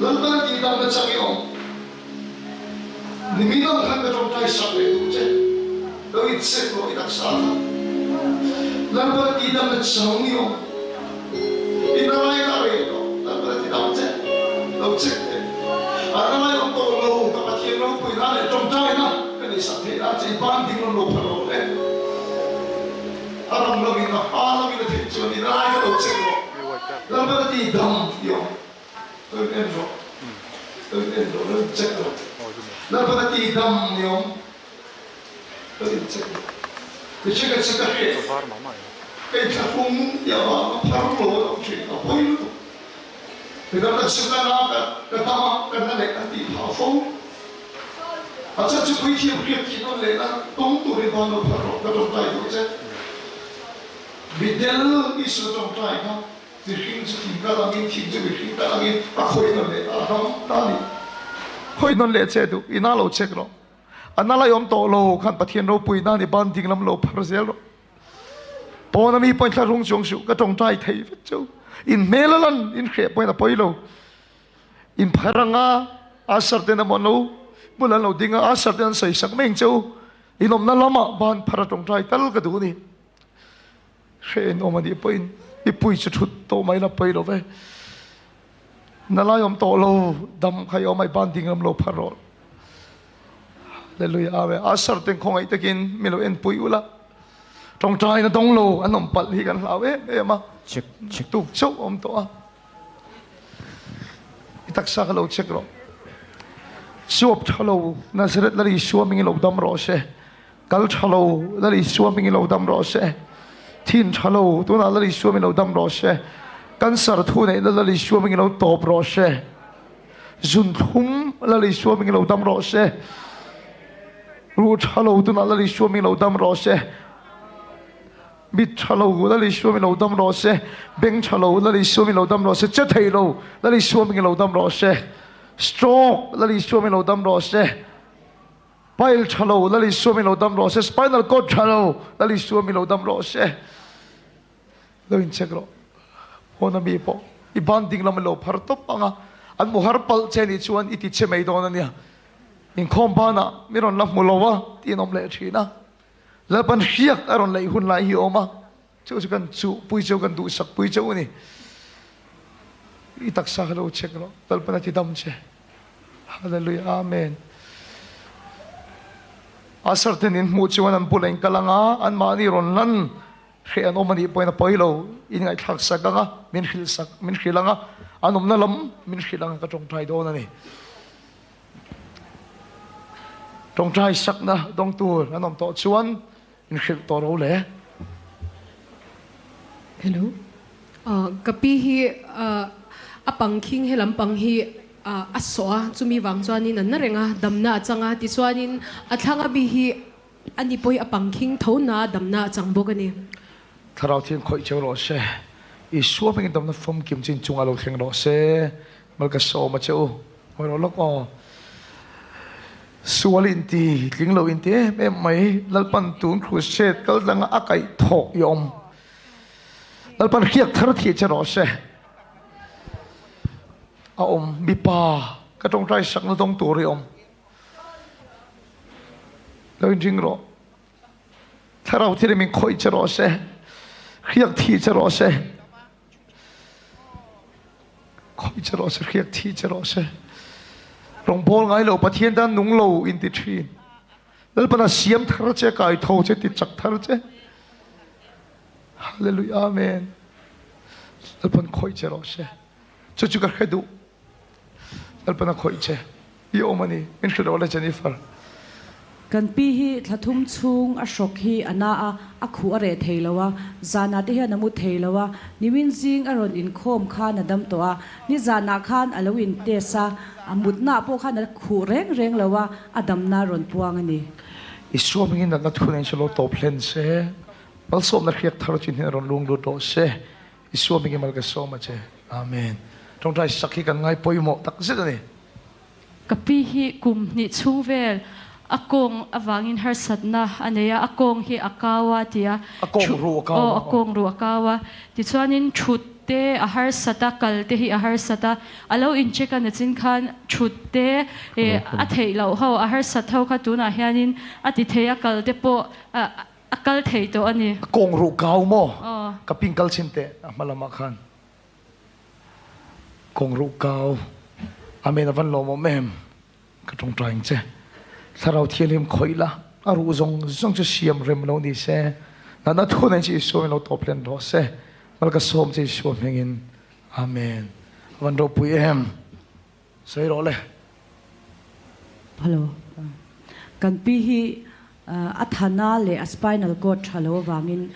Lalpan a tihdam na chang i awm. Nimin ang khan ka tawngtai sak leh duh che. Lo in check rawh i taksa kha. Lalpan a tihdam na chang i awm. I na lai kha a reh tawh. Lalpan a tidam che. Lo check teh. A na lai awm tawh lo ka Pathian ropui na leh tawngtaina ka neih sak theih nan che i ban ding rawn lo phal rawh le. A ram lovin a hma lovin a theih chuan i na lai kha lo check rawh. Lalpan a tidam i awm. Lo in en rawh. Lo in en rawh, lo in check rawh. Lalpan a tidam i awm. Lo in check rawh. Mihring a check a hriat. Kei thlahrung tih avanga phar lo an awm thin, a pawi lutuk. Midang kan sim na ka ka dam a, ka na leh an tih phah fo. A chan chu puithiam hriat tih nawn leh na tawng turin van lo phar rawh, ka tawngtai duh che. Mitdel Isua tawngtai kha mihring chu thing kal angin, thing chu mihring kal angin a khawih nawn leh ta a dam ta a ni. Khawih nawn leh che duh, ina lo check rawh. A na lai awm tawh lo khan Pathian ropui nan i ban ding lam lo phar zel rawh. Pawn a mi pawhin thla rung chuang suh, ka tawngtai thei vek cheu. In hmel a lan, in hreh pawhin a pawi lo. In phar anga Asher ten emaw an lo bul an lo ding a, Asher ten an sawi sak mai ang cheu. In awmna lamah ban phar a tawngtai tal ka duh a ni. Hreh in awm a nih pawhin i pui chu thut tawh mai la pawi lo ve. Na lai awm tawh lo, dam kha i awm a, i ban ding lam lo phar rawh. Hallelujah Amen. Asher ten khawngaih takin mi lo en pui ula. Tawngtai na dawng lo an awm palh hi kan hlau em em a. Check check. Tuk chauh awm tawh a. I taksa kha lo check rawh. Chuap tha lo Nazareth Lal Isua mingin lo dam rawh se. Kal tha lo Lal Isua mingin lo dam rawh se. Thin tha lo tunah Lal Isua mingin lo dam rawh se. Cancer thu neihna Lal Isua mingin lo tawp rawh se. Zunthlum Lal Isua mingin lo dam rawh se. Ruh tha lo tunah Lal Isua mingin lo dam rawh se. Mit tha lo Lal Isua mingin lo dam rawh se. Beng tha lo Lal Isua mingin lo dam rawh se. Che thei lo Lal Isua mingin lo dam rawh se. Stroke Lal Isua mingin lo dam rawh se. Pile tha lo Lal Isua mingin lo dam rawh se. Spinal cord tha lo Lal Isua mingin lo dam rawh se. Lo in check rawh. Pawn ami pawh i ban ding lam ilo phar tawp ang a, an hmu har palh che nih chuan i ti che mai dawn a nia. Inkhawm banah mi rawn la hmu lo a tih an awm leh thin a. Lalpan hriak a rawn leih hun lai hi a awm a, chu chu kan chuh pui cheu kan duhsak pui cheu a ni. I taksa kha lo check rawh, Lalpan a ti dam che. Hallelujah Amen. Asar ten in hmuh chuan an bulah in kal ang a, anmahni rawn lan Hreh an awm a nih pawhin a pawi lo, in ngaihthlak sak ang a, min hrilh sak, min hrilh ang a, an awmna lam min hrilh ang a ka tawngtai dawn a ni. Tawngtai sakna dawng tur an awm tawh chuan in hrilh tawh ro le. Hello. Ka pi hi a pangkhing he lampang hi a sawh a, chumi vang chuanin a na reng a, damna a chang a, tichuanin a thlang a bi hi Ani pawh hi a pangkhing tho na damna a chang bawk a ni. Thlarau thian khawih cheu rawh se. Isua hmingin damna famkim chin chungah lo thleng rawh se. Mal ka sawm a che u. Hawi rawh lawk aw. Sual inti, tling lo inti em em mai. Lalpan tun crusade kal danga a kaih thawh i awm. Lalpan hriak thar thih che rawh se. A awm mipa ka tawngtai sakna dawng tur i awm. Lo inring rawh. Thlarau thil min khawih che rawh se. Hriak thi che rawh se. Khawih che rawh se, hriak thi che rawh se. Rawngbâwl ngai lo, Pathian tan nung lo inti ṭhin. Lalpana siam thar che, kai tho che, ti chak thar che. Hallelujah, Amen. Lalpan khawih che rawh se. Chu chu ka hre duh. Lalpan a khawih che. I awm a ni. Min hrilh rawh le Jennifer. Kan pi hi thla thum chhung a hrawk hi a na a, a khuh a reh thei lo a, zanah te hian a mu thei lo a, nimin zing a rawn inkhawm khan a dam tawh a, nizanah khan a lo in test a, a mutnaah pawh khan a khuh reng reng lo a, a damna a rawn puang a ni. I suamingin natna thu nen chu lo tawp hlen se, malsawmna hriak thar chin hian rawn lung lut rawh se. I suam engemaw ka sawm a che. Amen. Tawngtai sak hi kan ngai pawimawh tak zet a ni. Ka pi hi kum hnih chhung vel a kawng avangin harsatna a nei a, a kawng hi a kau a ti a. A kawng ruh a kau a. Aw, a kawng ruh a kau a. Tichuanin thut. te a harsat a, kal te hi a harsat a, a lo in check a nachin khan thut te eh a theih loh ho a harsat ho kha tunah hianin a ti thei a, kal te pawh a kal thei tawh a ni. A kawng ruh kau maw? Ka ping kal chhin teh a hma lamah khan. Kawng ruh kau. Amen a van lawmawm em? Ka tawngtai ang che. Thlarau Thianghlim khawih la, a ruh zawng zawng chu siam rem lo ni se. Natna thu nen chi Isua in lo tawp hlen rawh se. Mal ka sawm che Isua hmingin. Amen. A van ropui em. Sawi rawh le. Hello. Kan pi hi A thana leh a spinal cord tha lo avangin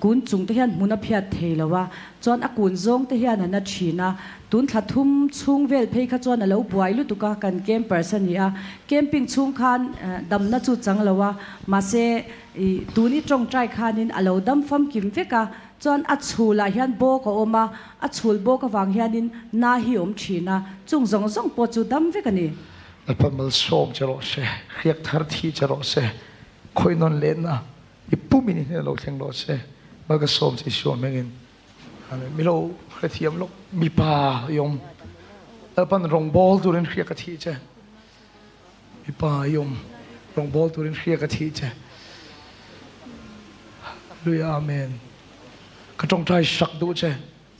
kun chung te hian hmun a phiat thei lo a, chuan a kun zawng te hian a na thin a, tun thla thum chhung vel phei kha chuan a lo buai lutuk a, kan campers a ni a, camping chhung khan damna chu chang lo a, mahse i tun i tawngtai khanin a lo dam famkim vek a, chuan a chhulah hian bawk a awm a, a chhul bawk avang hianin na hi awm thin a, chung zawng zawng pawh chu dam vek a ni. Lalpa malsawm che rawh se, hriak thar thi che rawh se, khawih nawn lehna i pumin i hnena lo thleng rawh se, mal ka sawm che Isua hmingin. Amen. Mi lo hrethiam lawk mipa i awm. Lalpan rawngbawl turin hriak a thih che. Mipa i awm rawngbawl turin hriak a thih che. Hallelujah Amen. Ka tawngtai sak duh che.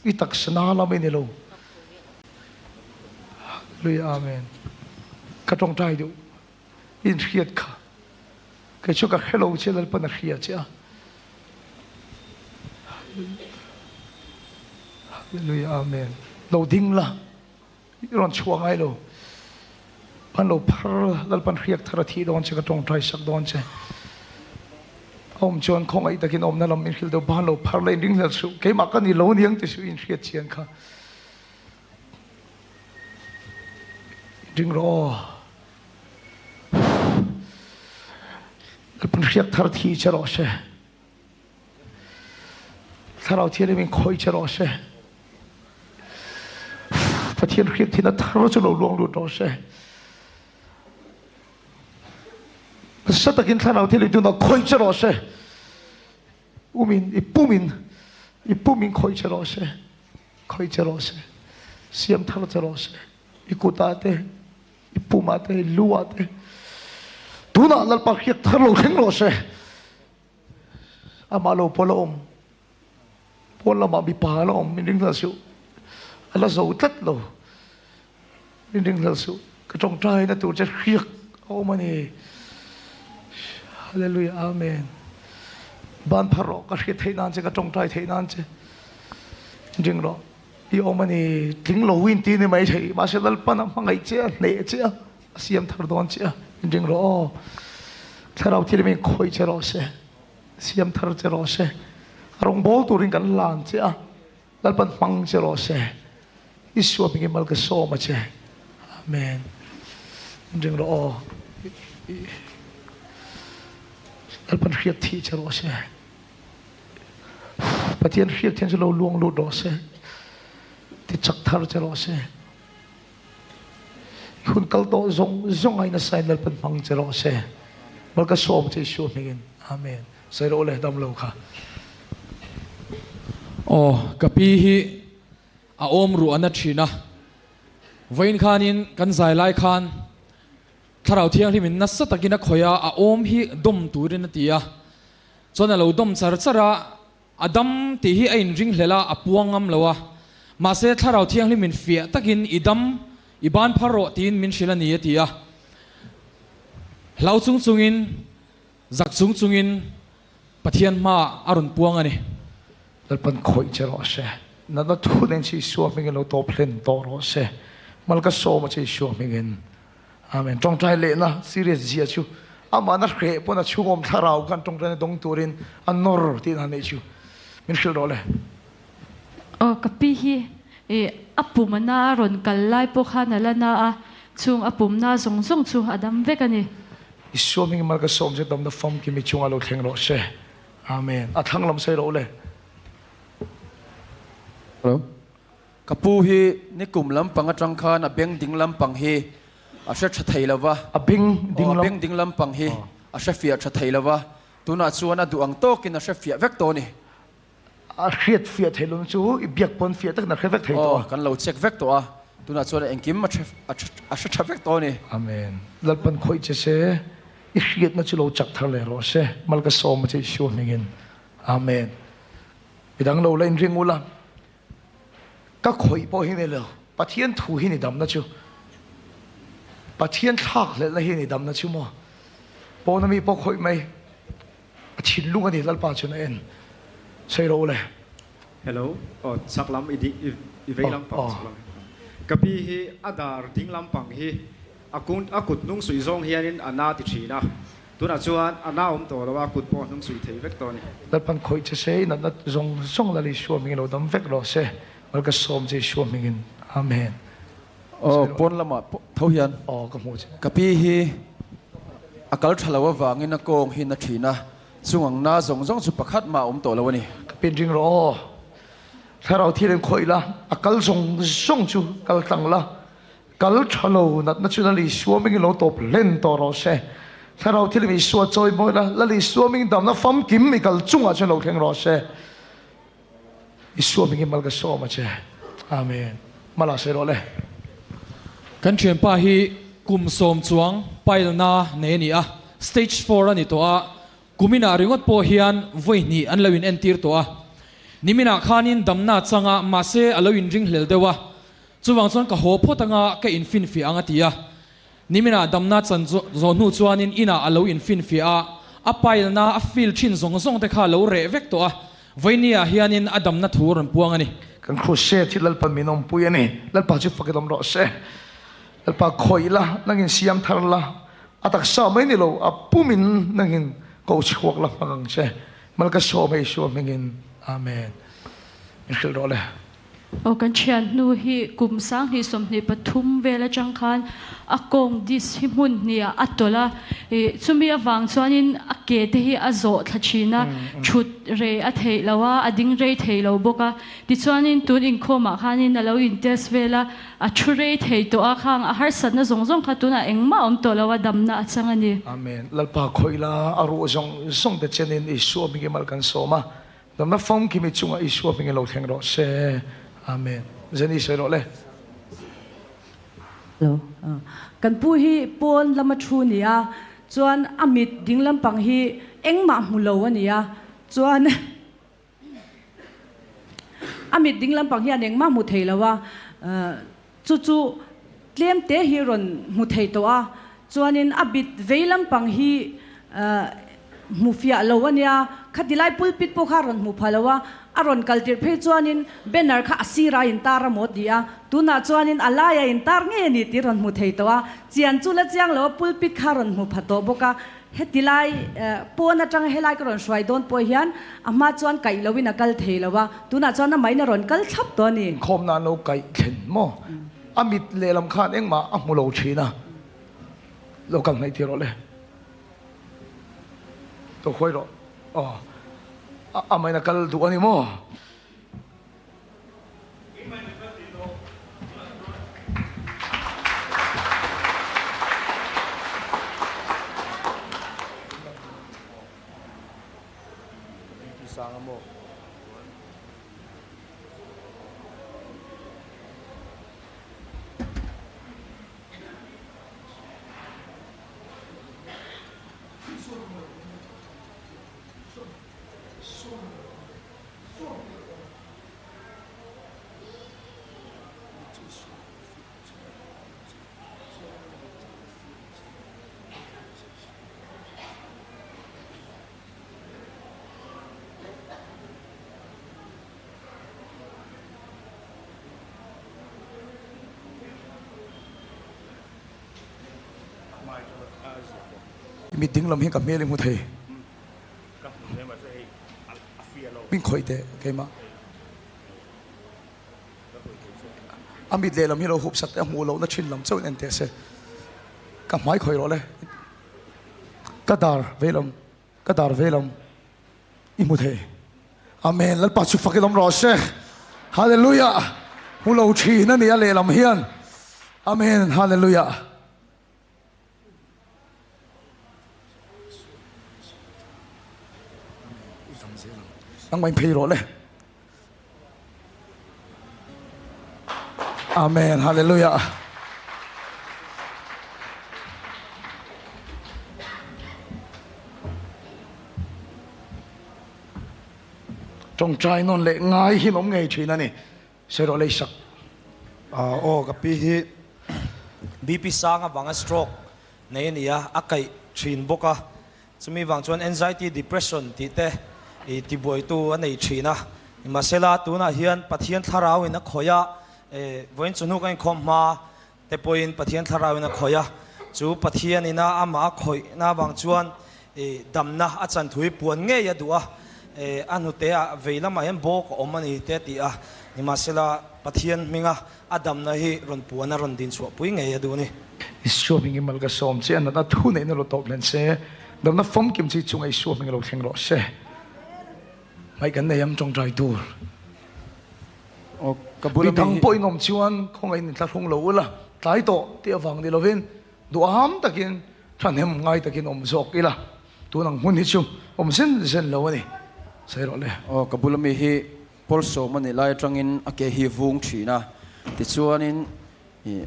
I taksa na lam i ni lo. Hallelujah Amen. Ka tawngtai duh. In hriat kha. Kei chu ka hre lo che Lalpan a hria che a. Hallelujah Amen. Lo ding la. I rawn chhuah ngai lo. An lo phar Lalpan hriak thar a thih dawn che ka tawngtai sak dawn che. A awm chuan khawngaih takin awmna lam in hrilh deuh ban lo phar la in ringhlel suh. Keimah ka ni lo niang ti suh in hriat chian kha. In ring rawh aw. Lalpan hriak thar thih che rawh se. Thlarau Thianghlim in khawih che rawh se. Pathian hriat thin a thar chu lo luang lut rawh se. Nasa takin Thlarau Thianghlim tunah khawih che rawh se. Umin i pumin i pumin khawih che rawh se. Khawih che rawh se. Siam thar che rawh se. I kutah te I pumah te, i luah te, tunah Lalpa hriat thar lo thleng rawh se. Amah lo pawh la awm, pawn lamah mipa la awm, min ringhlel suh. A la zo tlat lo, min ringhlel suh. Ka tawngtaina tur che hriak a awm a ni. Hallelujah, Amen. Ban phar rawh, ka hriat theih nan che, ka tawngtai theih nan che. Ring rawh. I awm a ni, tling lo in ti ni mai thei, mahse Lalpan a hmangaih che a, hneh che a, a siam thar dawn che a, in ring rawh aw. Thlarau thil min khawih che rawh se, siam thar che rawh se, a rawngbâwl turin kan lan che a, Lalpan hmang che rawh se. Isua hmingin mal ka sawm a che. Amen. In ring rawh aw. Lalpan hriat thih che rawh se. Pathian hriat hian chu lo luang lut rawh se, ti chak thar che rawh se. I hun kal tawh zawng zawng ai nasa in Lalpan hmang che rawh se. Mal ka sawm che Isua hmingin. Amen. Sawi rawh le dam lo kha. Aw, ka pi hi a awm ruh a na thin a, vawiin khanin kan zai lai khan Thlarau Thianghlimin nasa takin a khawih a, a awm hi dawm turin a ti a. Chuan a lo dawm char char a, a dam tih hi a inringhlel a, a puang ngam lo a. Mahse, Thlarau Thianghlimin fiah takin i dam, i ban phar rawh tiin min hrilh a ni a ti a. Hlau chung chungin, zak chung chungin Pathian hmaah a rawn puang a ni. Lalpan khawih che rawh se. Natna thu nen che Isua hmingin lo tawp hlen tawh rawh se. Mal ka sawm a che Isua hmingin. Amen. Tawngtai lehna serious zia chu amahna hreh pawn a chhungawm thlarau khan tawngtaina dawng turin a nawr tih na neih chu min hrilh rawh le. Aw ka pi hi i a pum a na a rawn kal lai pawh khan a la na a, chung a pum na zawng zawng chu a dam vek a ni. Isua hming mal ka sawm che damna famkim i chungah lo thleng rawh se. Amen. A thlang lam sawi rawh le. Hello. Ka pu hi nikum lampang atang khan a beng ding lampang hi a hre tha thei lo va. A beng ding lam. Aw, a beng ding lampang hi a hre fiah tha thei lo va. Tunah chuan a duh ang tawkin a hre fiah vek tawh a ni. A hriat fiah theih lo chu i biak pawn fiah takin a hre vek thei tawh a. Aw, kan lo check vek tawh a, tunah chuan engkim a hre tha vek tawh a ni. Amen. Lalpan khawih che se, i hriatna chu lo chak thar leh rawh se. Mal ka sawm a che Isua hmingin. Amen. Midang lo la inring ula, ka khawih pawh hi ni lo, Pathian thu hi ni damna chu. Pathian thlakhlelhna hi ni damna chu maw. Pawna mi pawh khawih mai. A thinlung a ni Lalpa chuan a en. Sawi rawh u le. Hello, aw chak lam i i vei lam pang chak lam ka pi hi a dar ding lam pang hi a kung a kut hnung suih zawng hianin a na ti thin a, tunah chuan a na awm tawh lo a kut pawh a hnung suih thei vek tawh a ni. Lalpan khawih che se i natna zawng zawng Lal Isua hmingin lo dam vek rawh se. Mal ka sawm che Isua hmingin. Amen. Aw pawn lamah tho hian Aw ka hmuh che. Ka pi hi a kal tha lo avangin a kawng hi na thin a, chung ang na zawng zawng chu pakhat mah a awm tawh lo a ni. Ka pin ring rawh aw. Thlarau thil in khawih la, a kal zawng zawng chu kal tlang la, kal tha lo natna chu Lal Isua mingin lo tawp hlen tawh rawh se. Thlarau thil in Isua chawi mawi la, Lal Isua mingin damna famkim i kal chungah chuan lo thleng rawh se. Isua hmingin mal ka sawm a che. Amen. Mal ah sawi rawh le. Kan thianpa hi kum sawm chuang pile na nei a ni a, stage four a ni tawh a, kuminah ringawt pawh hian vawi hnih an lo in entir tawh a. Niminah khanin damna changa mahse a lo inringhlel deuh a, chuvang chuan ka haw phawt anga ka infinfiah ang a ti a. Niminah damna chan zawh hnu chuanin inah a lo infinfiah a, a pile-na a feel thin zawng zawng te kha a lo reh vek tawh a, vawinia hianin a damna thu a rawn puang a ni. Kan crusade hi Lalpa min awmpui a ni. Lalpa chu fakin awm rawh se. Lalpa khawih la, nangin siam thar la, a taksa mai ni lo, a pumin nangin ko chhuak la hmang ang che. Mal ka sawm e Isua hmingin. Amen. Min hrilh rawh le. Aw kan thian hnu hi kum 2023 vel atang khan a kawng disc hi hmun hnih ah a tawlh a, ih chumi avang chuanin a ke te hi a zawh thla thin a, thut rei a theih lo a, a ding rei thei lo bawk a, tichuanin tun inkhawm ah khanin a lo in test vel a, a thu rei thei tawh a, khang a harsatna zawng zawng kha tunah engmah a awm tawh lo a, damna a chang a ni. Amen. Lalpa khawih la, a ruh zawng zawng te chenin Isua hmingin mal kan sawm a, Damna famkim i chungah Isua hming in lo thleng rawh se. Amen. Jenny sawi rawh le. Hello. Kan pu hi pawn lama thu ni a, chuan a mit ding lampang hi engmah hmu lo a ni a, chuan a mit ding lampang hian engmah hmu thei lo a, chu chu tlem te hi rawn hmu thei tawh a, chuanin a bit vei lampang hi hmu fiah lo a nia, khati lai pulpit pawh kha a rawn hmu pha lo a, a rawn kal tirh phei chuanin banner kha a sirah a intar a maw ti a, tunah chuanin a laiah a intar ngei a ni tih rawn hmu thei tawh a, chian chu la chiang lo a pulpit kha a rawn hmu pha tawh bawk a, heti lai pawn atanga helai ka rawn hruai dawn pawh hian a hma chuan kaih loin a kal thei lo a, tunah chuan amahin a rawn kal thlap tawh a ni. Inkhawmna an lo kaih thlen maw? A mit lehlam khan engmah a hmu lo thin a, lo kal hnaih tir rawh le. Lo khawi rawh. Aw. Amahin a kal duh a ni maw? Mi ding lam hi ka hmel i hmu thei. Min khawih teh keimah. A mit lehlam hi lo hup sak teh a hmuh lohna thin lam chauh in en teh se. Ka hmai khawih rawh le. Ka dar veilam ka dar veilam i hmu thei. Amen Lalpa chu fak in awm rawh se. Hallelujah. Hmu lo thin a ni a lehlam hian. Amen Hallelujah. Nangmah in phei rawh le. Amen Hallelujah. Tawngtai nawn leh ngai hi an awm ngei thin a ni. Sawi rawh leisak. Aw ka pi hi BP sang avanga stroke nei a ni a, a kaih thin bawk a. Chumi vang chuan anxiety, depression tih te i tibuaitu a nei thin a. Nimahsela tunah hian Pathian thlarauin a khawih a, vawiin chu hnu ka inkhawm hma te pawhin Pathian thlarauin a khawih a. Chu Pathian ina amah a khawihna avang chuan i damna a chan thu hi puan ngei a duh a, a hnute ah vei lamah hian bawk a awm a ni te a ti a. Nimahsela Pathian hminga A damna hi rawn puan a rawn din chhuah pui ngei a duh a ni. Isua hming i mal ka sawm che a natna thu neihna lo tawp hlen se, damna famkim chi chunga Isua hming lo thleng rawh se. Hmaih kan nei ang tawngtai tur. Aw ka bula mi hi. Midang pawh in awm chuan khawngaih in thlahrung lo ula, tlai tawh tih avang ni lovin duham takin thahnem ngai takin awm zawk ila, tun ang hmun hi chu awm zen zen lo a ni. Sawi rawh le. Aw ka bula mi hi Pawlsawm a nih lai atangin a ke hi vung thin a, tichuanin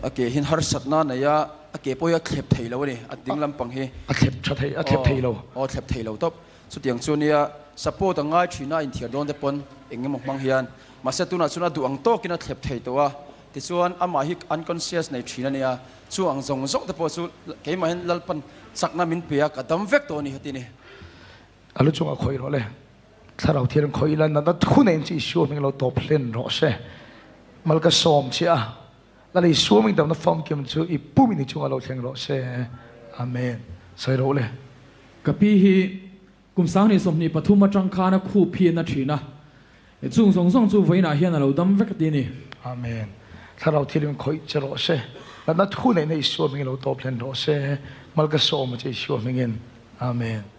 a ke hian harsatna a nei a, a ke pawh hi a thlep thei lo a ni, a ding lampang hi. A thlep tha thei, a thlep thei lo. Aw, a thlep thei lo tawp. Chutiang chu nia, support a ngai thin a, inthiar dawn te pawn eng emaw hmang hian. Mahse tunah chuan a duh ang tawkin a thlep thei tawh a, tichuan amah hi unconscious nei thin a nia, chu ang zawng zawng te pawh chu keimah hian Lalpan chakna min pe a, ka dam vek tawh a ni heti ni. A lu chungah khawih rawh le. Thlarau thian khawih ila natna thu neiin chu Isua hming lo tawp hlen rawh se. Mal ka sawm che a, Lal Isua hming damna famkim chu i pumin i chungah lo thleng rawh se. Amen. Sawi rawh le. Ka pi hi kum 2023 atang khan a khup hi a na thin a, chung zawng zawng chu vawiinah hian a lo dam vek a ti a ni. Amen. Thlarau thilim khawih che rawh se. Natna thu neihna Isua hming lo tawp hlen rawh se. Mal ka sawm a che Isua hmingin. Amen.